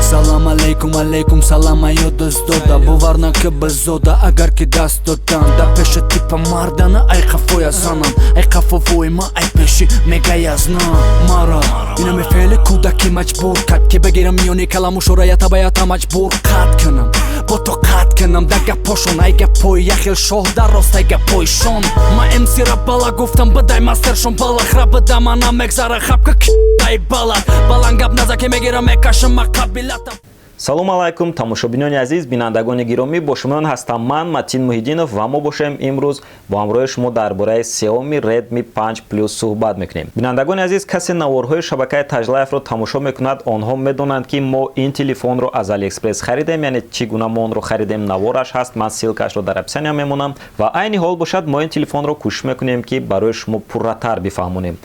Салам алейкум, алейкум салам, аё дӯстода. Бовар нака безода, агар ки даст додан. Да пеша типа мардана, ай қафоя занам. Ай қафовои ма, ай пеши мегая знам. Мара инаме феъли кӯдаки маҷбур кард, ки бигирам миёни каламу шӯраята баята маҷбур қат кунам. Бо то қат кунам да гапошон, ай гапои яхел шоҳ дар рост ай гапои шон. Ма МС-ра бала гуфтам, бидай мастершон балахра буда мана мегзара хапка ай балад. Баланд гап наза ки мегирам мекашам ма қабилата. Салом алайкум, тамошобинони азиз, бинандагони гиромӣ, бо шумоён ҳастам ман Матин Муҳиддинов ва мо бошем имрӯз бо ҳамроҳи шумо дар бораи Xiaomi Redmi 5 Plus суҳбат мекунем. Бинандагони азиз, касе наворҳои шабакаи Таҷлаевро тамошо мекунад, онҳо медонанд, ки мо ин телефонро аз Алиэкспресс харидем, яъне чӣ гуна мо онро харидем, навораш ҳаст, ман ссылкаашро дар описания мемонам ва айни ҳол бошад мо ин телефонро кӯшиш мекунем, ки барои шумо пурратар бифаҳмонем.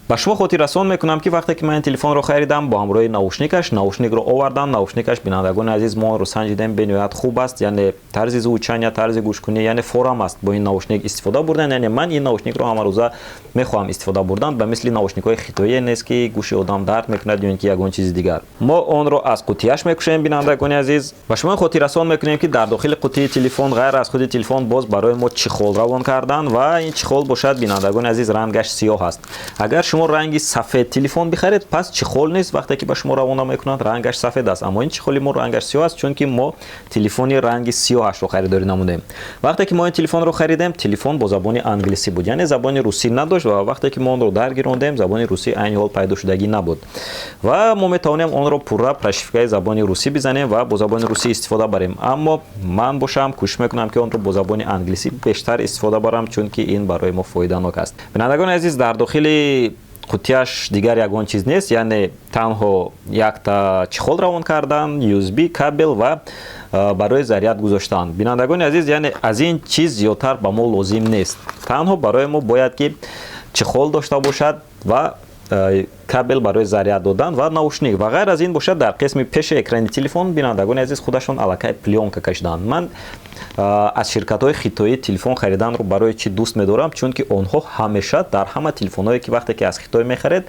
Ба шумо хотиррасон мекунам, ки вақте ки ман ин телефонро харидам бо ҳамроҳи наушникаш, наушникро овардам. Наушникаш, бинандагони азиз, мо онро санҷидем, бениҳоят хуб аст, яъне тарзи звучания, тарзи гӯшкунӣ, яъне форам аст бо ин наушник истифода бурдан. Яъне ман ин наушникро ҳамарӯза мехоҳам истифода бурдан, ба мисли наушникҳои хитоие нест, ки гӯши одам дард мекунад ё ин ки ягон чизи дигар. Мо онро аз қутияш мекушоем. Бинандагони азиз, ба шумо хотиррасон мекунем, ки дар дохили қутии телефон ғайр аз худи телефон боз барои мо чехол равон карданд ва ин чехол бошад, бинандагони азиз, рангаш сиёҳ аст. Агар шумо ранги сафед телефон бихаред, пас чехол нест, вақте ки ба шумо равона мекунанд, рангаш сафед аст. Аммо ин чехоли мо рангаш сиёҳ аст, чунки мо телефони ранги сиёҳашро харидорӣ намудем. Вақте ки мо ин телефонро харидем, телефон бо забони англисӣ буд, яъне забони русӣ надошт ва вақте ки мо онро даргирондем, забони русӣ айни ҳол пайдо шудагӣ набуд ва мо метавонем онро пурра прошивкаи забони русӣ бизанем ва бо забони русӣ истифода барем. Аммо ман бошам кӯшиш мекунам, ки онро бо забони англисӣ бештар истифода барам, чунки ин барои мо фоиданок аст. Бинандагони азиз, дар дохили қутияш дигар ягон чиз нест, яъне танҳо якта чехол равон кардан, USB кабел ва барои заряд гузоштан. Бинандагони азиз, яъне аз ин чиз зиёдтар ба мо лозим нест. Танҳо барои мо бояд ки чехол дошта бошад ва кабел барои заряд додан ва наушник. Ва ғайр аз ин бошад, дар қисми пеши экрани телефон, бинандагони азиз, худашон аллакай плёнка кашиданд. Ман аз ширкатҳои хитоӣ телефон хариданро барои чӣ дӯст медорам? Чунки онҳо ҳамеша дар ҳама телефонҳое, ки вақте ки аз Хитой мехаред,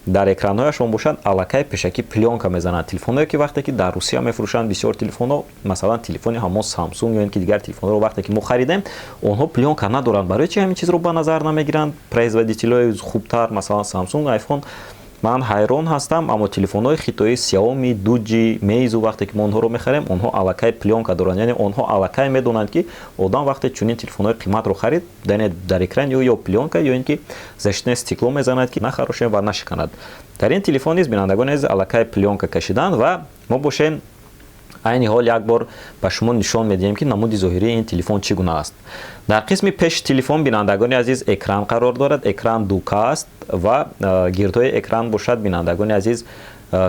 дар экранҳояшон бошад аллакай пешакӣ плёнка мезананд. Телефонҳое ки вақте ки дар Русия мефурӯшанд, бисёр телефонҳо, масалан телефони ҳамон Samsung ё ин ки дигар телефонҳоро вақте ки мо харидем, онҳо плёнка надоранд. Барои чӣ ҳамин чизро ба назар намегиранд производителҳои хубтар, масалан Samsung, iPhone? Ман ҳайрон ҳастам. Аммо телефонҳои хитоии Xiaomi, Doogee, Meizu, вақте ки мо онҳоро мехарем, онҳо аллакай плёнка доранд. Яъне онҳо аллакай медонанд, ки одам вақте чунин телефонҳои қиматро харид, яъне дар экрани ӯ ё плёнка, ё ин ки защитное стекло мезанад, ки нахарошем ва нашиканад. Дар ин телефон низ, бинандагони азиз, аллакай плёнка кашиданд ва мо бошем айни ҳол як бор ба шумо нишон медиҳем, ки намуди зоҳирии ин телефон чӣ гуна аст. Дар қисми пеши телефон, бинандагони азиз, экран қарор дорад. Экран 2К аст ва гирдҳои экран бошад, бинандагони азиз,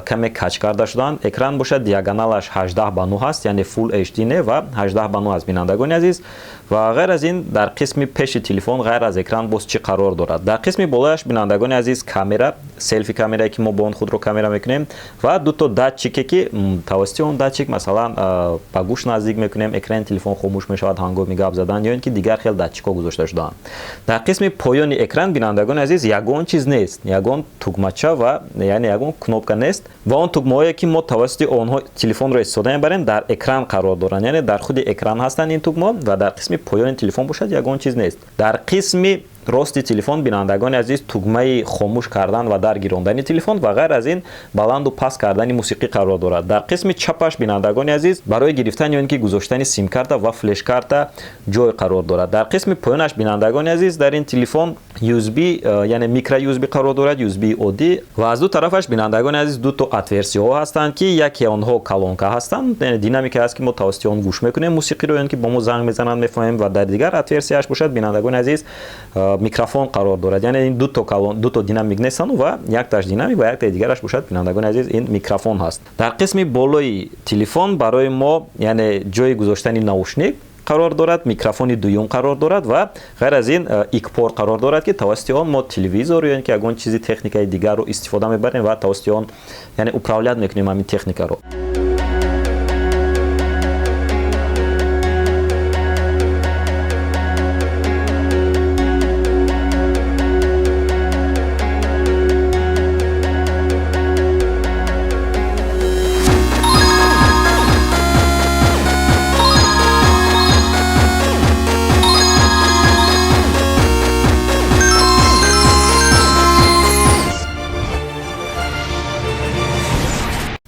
каме кач карда шуданд. Экран бошад диагоналаш 18 ба 9 аст, яъне Full HD не ва 18 ба 9 аст, бинандагони азиз. Ва ғайр аз ин дар қисми пеши телефон ғайр аз экран боз чӣ қарор дорад? Дар қисми болояш, бинандагони азиз, камера, селфи камерае, ки мо бо он худро камера мекунем, ва дуто датчике, ки тавассути он датчик, масалан, ба гӯш наздик мекунем, экрани телефон хомӯш мешавад ҳангоми гап задан, ё ин ки дигар хел датчикҳо гузошта шудаанд. Дар қисми поёни экран, бинандагони азиз, ягон чиз нест, ягон тугмача ва яъне ягон кнопка нест ва он тугмаҳое, ки мо тавассути онҳо телефонро истифода мебарем, дар экран қарор доранд, яъне дар худи экран ҳастанд ин тугма ва дар қисми поёни телефон бошад ягон чиз нест. Дар қисми рости телефон, бинандагони азиз, тугмаи хомӯш кардан ва даргирондани телефон ва ғайр аз ин баланду паст кардани мусиқӣ қарор дорад. Дар қисми чапаш, бинандагони азиз, барои гирифтан ё ин ки гузоштани симкарта ва флешкарта ҷой қарор дорад. Дар қисми поёнаш, бинандагони азиз, дар ин телефон USB, яъне микро USB қарор дорад, USB оддӣ, ва аз ду тарафаш, бинандагони азиз, дуто отверстияҳо ҳастанд, ки яке онҳо колонка ҳастанд, яъне динамика аст, ки мо тавассути он гӯш мекунем мусиқиро ё ин ки бо мо занг мезананд, мефаҳмем, ва дар дигар отверстияш бошад, бинандагони азиз, микрофон қарор дорад. Яъне ин дуто колон, дуто динамик нестанд ва якташ динамик ва яктаи дигараш бошад, бинандагони азиз, ин микрофон ҳаст. Дар қисми болои телефон барои мо, яъне ҷои гузоштани наушник қарор дорад, микрофони дуюм қарор дорад ва ғайр аз ин ИК-порт қарор дорад, ки тавассути он мо телевизор ё ин ки ягон чизи техникаи дигарро истифода мебарем ва тавассути он, яъне, управлять мекунем ҳамин техникаро.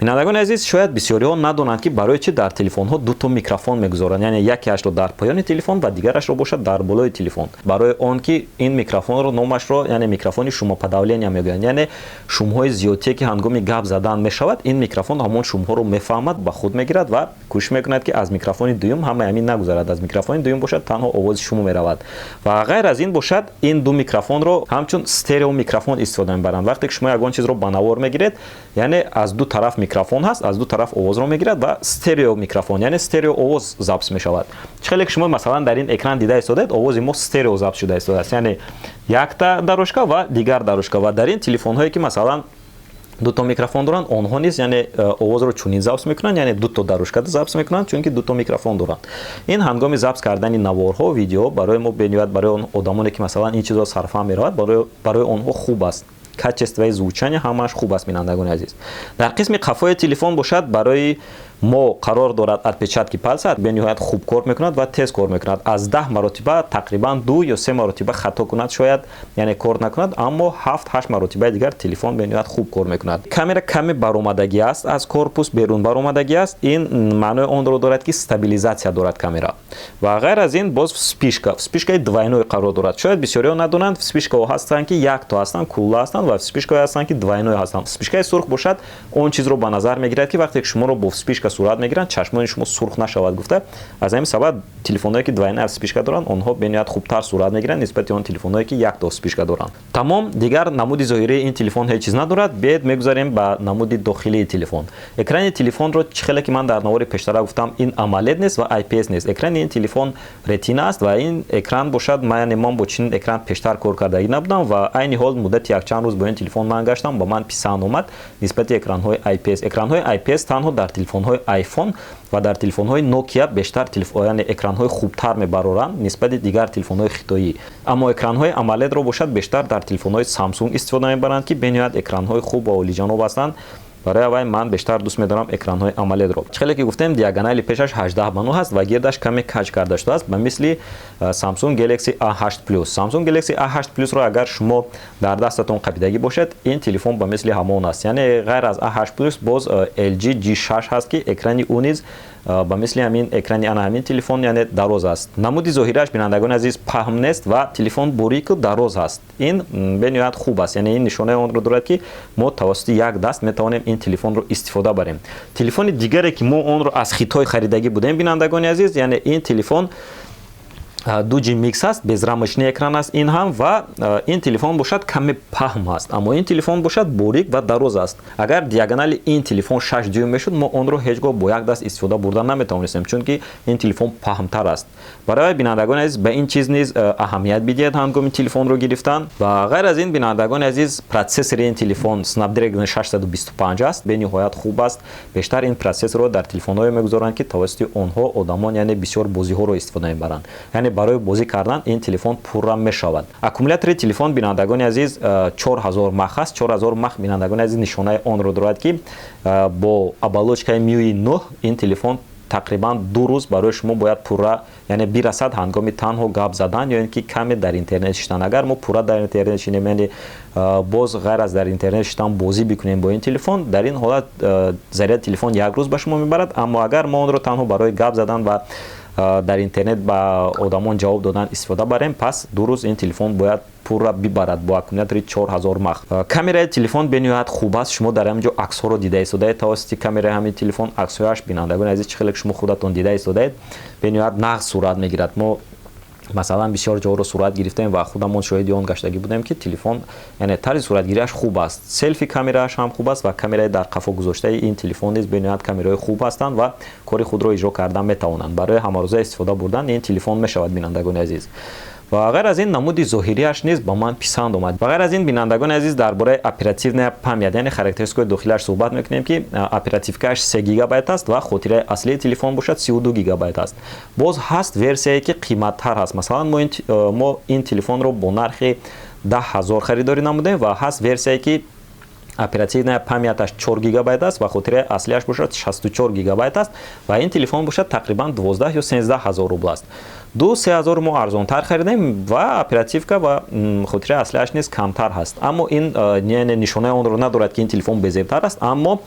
Бинандагони азиз, шояд бисёриҳо надонанд, ки барои чӣ дар телефонҳо дуто микрофон мегузоранд, яъне якеашро дар поёни телефон ва дигарашро бошад дар болои телефон. Барои он ки ин микрофонро номашро, яъне, микрофони шумоподавления мегӯянд, яъне шумҳои зиёдтие, ки ҳангоми гап задан мешавад, ин микрофон ҳамон шумҳоро мефаҳмад, ба худ мегирад ва кӯшиш мекунад, ки аз микрофони дуюм ҳамаи ҳамин нагузарад. Аз микрофони дуюм бошад, танҳо овози шумо меравад. Ва ғайр аз ин бошад, ин ду микрофонро ҳамчун стерео микрофон истифода мебаранд. Вақте ки шумо ягон чизро ба навор мегиред, яъне аз ду тараф микрофон ҳаст, аз ду тараф овозро мегирад ва стерео микрофон, яъне стерео овоз запис мешавад. Чӣ хеле ки шумо, масалан, дар ин экран дида истодаед, овози мо стерео запис шуда истодааст, яъне якта дорожка ва дигар дорожка. Ва дар ин телефонҳое, ки масалан дуто микрофон доранд, онҳо низ, яъне, овозро чунин запис мекунанд, яъне дуто дорожкада запис мекунанд, чунки дуто микрофон доранд. Ин ҳангоми запис кардани наворҳо, видео барои мо бениҳоят, барои он одамоне, ки масалан ин чизро сарфаҳм меравад, барои онҳо хуб аст. Качествои звучания ҳамааш хуб аст. Бинандагони азиз, дар қисми қафои телефон бошад, барои мо қарор дорад отпечатки пальца. Бениҳоят хуб кор мекунад ва тез кор мекунад. Аз 10 маротиба тақрибан ду ё се маротиба хато кунад шояд, яъне кор накунад, аммо 7-8 маротибаи дигар телефон бениҳоят хуб кор мекунад. Камера каме баромадагӣ аст, аз корпус берун баромадагӣ аст. Ин маънои онро дорад, ки стабилизатсия дорад камера. Ва ғайр аз ин боз вспышка, вспышкаи двойной қарор дорад. Шояд бисёриҳо надонанд, вспышкаҳо ҳастанд, ки якто ҳастанд, кулла ҳастанд, ва вспышкаҳое ҳастанд, ки двойной ҳастанд. Вспышкаи сурх бошад, он чизро ба назар мегирад, ки вақте ки шуморо бо вспышка сурат мегиранд, чашмони шумо сурх нашавад гуфта. Аз ҳамин сабаб телефонҳое, ки двойная вспышка доранд, онҳо бениҳоят хубтар сурат мегиранд нисбати он телефонҳое, ки якто вспышка доранд. Тамом, дигар намуди зоҳирии ин телефон ҳеҷ чиз надорад. Биед, мегузарем ба намуди дохилии телефон. Экрани телефонро, чӣ хеле ки ман дар навори пештара гуфтам, ин AMOLED нест ва IPS нест. Экрани ин телефон ретина аст ва ин экран бошад, яъне ман бо чунин экран пештар кор кардагӣ набудам ва айни ҳол муддати якчанд рӯз бо ин телефон ман гаштам, ба ман писанд омад нисбати экранҳои IPS. Экранҳои IPS танҳо дар телефонҳои iPhone ва дар телефонҳои Nokia бештар, яъне экранҳои хубтар мебароранд нисбати дигар телефонҳои хитоӣ. Аммо экранҳои AMOLED-ро бошад, бештар дар телефонҳои Samsung истифода мебаранд, ки бениҳоят экранҳои хуб ва олиҷаноб ҳастанд. Барои аввай ман бештар дӯст медорам экранҳои AMOLED-ро. Чӣ хеле ки гуфтем, диагонали пешаш 18 ба 9 аст ва гирдаш каме каҷ карда шудааст, ба мисли Samsung Galaxy A8 Plus. Samsung Galaxy A8 Plus-ро агар шумо дар дастатон қапидагӣ бошед, ин телефон ба мисли ҳамон аст. Яъне ғайр аз A8 Plus боз LG G6 ҳаст, ки экрани ӯ низ ба мисли ҳамин экрани ана ҳамин телефон, яъне дароз аст. Намуди зоҳираш, бинандагони азиз, паҳм нест ва телефон борику дароз аст. Ин бениҳоят хуб аст, яъне ин нишонаи онро дорад, ки мо тавассути як даст метавонем ин телефонро истифода барем. Телефони дигаре, ки мо онро аз Хитой харидагӣ будем, бинандагони азиз, яъне ин телефон 2G Mix аст, безрамочный экран аст ин ҳам ва ин телефон бошад, каме паҳм аст, аммо ин телефон бошад, борик ва дароз аст. Агар диагонали ин телефон 6 дюйм мешуд, мо онро ҳеҷ гоҳ бо як даст истифода бурда наметавонистем, чунки ин телефон паҳмтар аст. Барои бинандагони азиз, ба ин чиз низ аҳамият бидиҳед ҳангоми телефонро гирифтан. Ва ғайр аз ин, бинандагони азиз, процессори ин телефон Snapdragon 625 аст, бениҳоят хуб аст. Бештар ин процессорро дар телефонҳое мегузоранд, ки тавассути онҳо одамон, яъне, бисёр бозиҳоро истифода мебаранд, яъне барои бозӣ кардан ин телефон пурра мешавад. Аккумулятори телефон, бинандагони азиз, 4000 мАх аст. 4000 мАх, бинандагони азиз, нишонаи онро дорад, ки бо оболочкаи MIUI 9 ин телефон тақрибан 2 рӯз барои шумо бояд пурра, яъне, бирасад ҳангоми танҳо гап задан ё ин ки каме дар интернет шиштан. Агар мо пурра дар интернет шинем, яъне боз ғайр аз дар интернет шиштан бозӣ бикунем бо ин телефон, дар ин ҳолат заряди телефон як рӯз ба шумо мебарад. Аммо агар мо онро танҳо барои гап задан ва дар интернет ба одамон ҷавоб додан истифода барем, пас 2 рӯз ин телефон бояд пурра бибарад бо аккумулятори 4000 мАх. Камераи телефон бениҳоят хуб аст. Шумо дар ҳамин ҷо аксҳоро дида истодаед. Тавассути камераи ҳамин телефон аксҳояш, бинандагони азиз, чӣ хеле ки шумо худатон дида истодаед, бениҳоят нағз сурат мегирад. Мо, масалан, бисёр ҷоҳоро сурат гирифтем ва худамон шоҳиди он гаштагӣ будем, ки телефон, яъне, тарзи суратгириаш хуб аст, селфи камерааш ҳам хуб аст ва камераи дар қафо гузоштаи ин телефон низ бениҳоят камераҳои хуб ҳастанд ва кори худро иҷро кардан метавонанд. Барои ҳамарӯза истифода бурдан ин телефон мешавад, бинандагони азиз. Ва ғайр аз ин, намуди зоҳириаш низ ба ман писанд омад. Ва ғайр аз ин, бинандагони азиз, дар бораи оперативная память, яъне характеристикаи дохилиаш суҳбат мекунем, ки оперативкааш 3 гигабайт аст ва хотираи аслии телефон бошад, 32 гигабайт аст. Боз ҳаст версияе, ки қиматтар ҳаст. Масалан, мо ин телефонро бо нархи 10 000 харидорӣ намудем ва ҳаст версияе, ки Оперативная память аш 4 гигабайт аст ва хотираи аслиаш бошад 64 гигабайт аст ва ин телефон бошад тақрибан 12 ё 13 ҳазор рубл аст. 2-3 ҳазор мо арзонтар харидем ва оперативка ва хотираи аслиаш низ камтар ҳаст. Аммо ин яъне нишонаи онро надорад, ки ин телефон безебтар аст. Аммо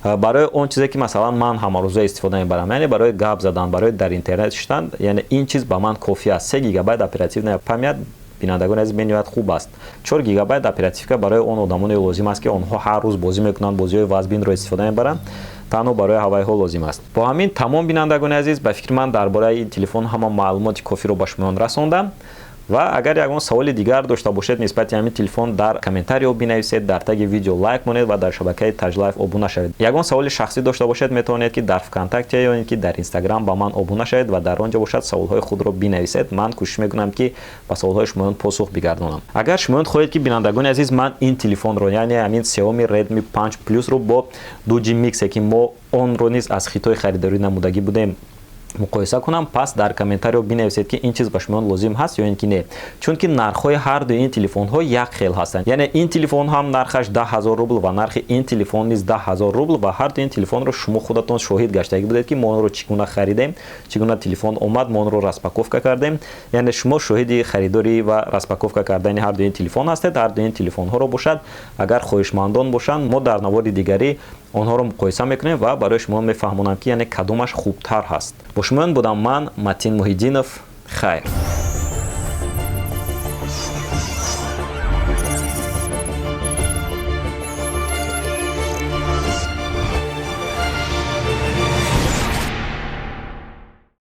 барои он чизе, ки масалан ман ҳамарӯза истифода мебарам, яъне барои гап задан, барои дар интернет шиштан, яъне ин чиз ба ман кофӣ аст. 3 гигабайт оперативная память, бинандагони азиз, бениҳоят хуб аст. 4 гигабайт оперативка барои он одамоне лозим аст, ки онҳо ҳар рӯз бозӣ мекунанд, бозиҳои вазбинро истифода мебаранд, танҳо барои ҳавайҳо лозим аст. Бо ҳамин тамом, бинандагони азиз, ба фикри ман, дар бораи ин телефон ҳама маълумоти кофиро ба шумоён расондам. Ва агар ягон саволи дигар дошта бошед нисбати ҳамин телефон, дар комментариҳо бинависед, дар таги видео лайк монед ва дар шабакаи Таҷлайф обуна шавед. Ягон саволи шахсӣ дошта бошед, метавонед, ки дар ВКонтакте ё ин ки дар Инстаграм ба ман обуна шавед ва дар он ҷо бошад саволҳои худро бинависед. Ман кӯшиш мекунам, ки ба саволҳои шумоён посух бигардонам. Агар шумоён хоҳед, ки, бинандагони азиз, ман ин телефонро, яъне ҳамин Xiaomi Redmi 5 Plus-ро бо 2G Mix, ки мо онро низ аз Хитой харидорӣ намудагӣ будем, муқоиса кунам, пас дар комментарио бинависед, ки ин чиз ба шумоён лозим ҳаст ё ин ки не, чунки нархҳои ҳар дуи ин телефонҳо як хел ҳастанд. Яъне ин телефон ҳам нархаш 10 000 рубл ва нархи ин телефон низ 10 000 рубл. Ва ҳар дуи ин телефонро шумо худатон шоҳид гаштагӣ будед, ки мо онро чӣ гуна харидем, чӣ гуна телефон омад, мо онро распаковка кардем. Яъне шумо шоҳиди харидорӣ ва распаковка кардани ҳар дуи ин телефон ҳастед. Ҳар дуи ин телефонҳоро бошад, агар хоҳишмандон бошанд, мо дар навори дигарӣ онҳоро муқоиса мекунем ва барои шумо мефаҳмонам, ки яъне кадомаш хубтар ҳаст. Бо шумоён будам ман, Матин Муҳиддинов. Хайр.